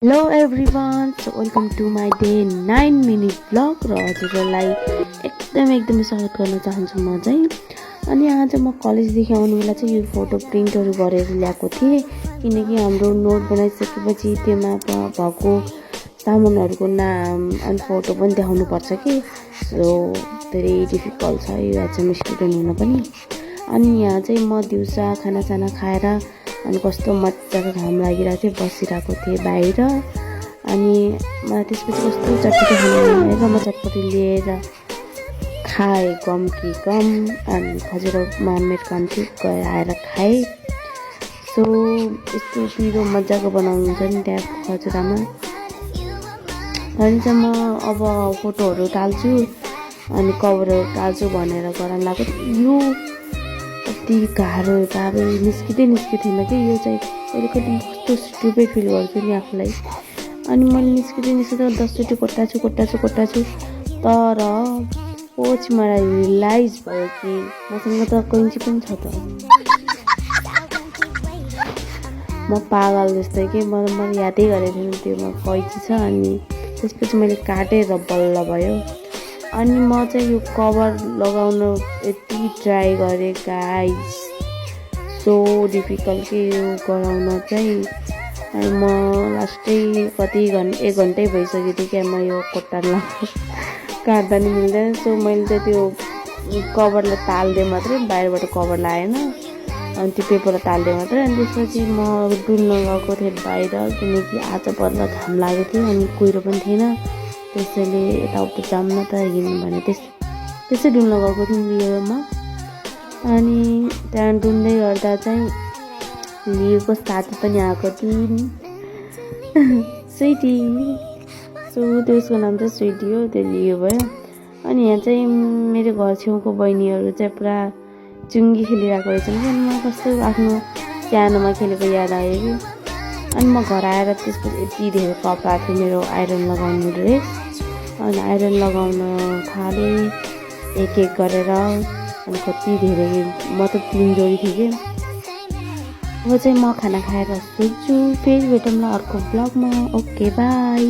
Hello everyone, so welcome to my day 9 minute vlog र हजुरलाई एकदमै स्वागत गर्न चाहन्छु म चाहिँ। अनि आज म कलेजदेखि आउने बेला चाहिँ यो फोटो प्रिन्टहरु गरेर ल्याएको थिएँ किनकि हाम्रो नोट बनाइसकेपछि त्यसमा भएको सामानहरुको नाम अनि फोटो पनि देखाउनु पर्छ कि सो धेरै डिफिकल्ट छ यो एचएम स्टुडेन्ट हुन पनि। अनि यहाँ चाहिँ म दिउँसो खाना खाएर अनि कस्तो मजाको घाम लागिरहेको थियो बसिरहेको थिएँ बाहिर। अनि मलाई त्यसपछि कस्तो चटपटी खाना मन लाग्यो म चटपटी लिएर खाएँ गम कि गम अनि खजुरामा मेरो काम थियो गएर आएर खाएँ। सो यस्तो पिरो मजाको बनाउनुहुन्छ नि त्यहाँ खजुरामा। अनि चाहिँ म अब फोटोहरू टाल्छु अनि कभरहरू टाल्छु भनेर गर्न लाग्यो। यो कति गाह्रो निस्किँदैन कि यो चाहिँ कहिले कहिले कस्तो स्टुपिड फिल गर्छु नि आफूलाई। अनि मैले निस्किँदै 10चोटि कोट्टाछु तर पछि मलाई रियलाइज भयो कि मसँग त कैँची पनि छ त। म पागल जस्तै कि मैले यादै गरेको थिएँ त्योमा कैँची छ। अनि त्यसपछि मैले काटेँ र बल्ल भयो। अनि म चाहिँ यो कभर लगाउन यति ट्राई गरेँ गाइस, सो डिफिकल्ट कि यो गराउन चाहिँ। अनि म लास्टै एक घन्टै भइसक्यो थियो क्या म यो कोट्टा काट्दा नि मिल्दैन। सो मैले चाहिँ त्यो कभरलाई ताल्दिएँ मात्रै, बाहिरबाट कभर लाएन अनि त्यो पेपरलाई ताल्दिएँ मात्रै। अनि त्यसपछि म डुल्न गएको थिएँ बाहिर किनकि आज बल्ल घाम लागेको थियो अनि कुहिरो पनि थिएन, त्यसैले यताउता जाम्न त हिँड्नु भने त्यसै डुल्न गएको थिएँ लियोमा। अनि त्यहाँ डुल्दै गर्दा चाहिँ लियोको साथी पनि आएको थियो स्विटी। सो त्यसको नाम चाहिँ स्विटी हो, त्यो लियो भयो। अनि यहाँ चाहिँ मेरो घर छेउको बहिनीहरू चाहिँ पुरा चुङ्गी खेलिरहेको रहेछन् कि। अनि म कस्तो आफ्नो सानोमा खेलेको याद आयो कि। अनि म घर आएर त्यसपछि यति धेरै कपडा थियो मेरो आइरन लगाउनु ड्रेस। अनि आइरन लगाउन थालेँ एक गरेर। अनि कति धेरै म त 3 जोडी थिएँ कि। अब चाहिँ म खाना खाएर सुत्छु, फेरि भेटौँला अर्को ब्लगमा। Okay by.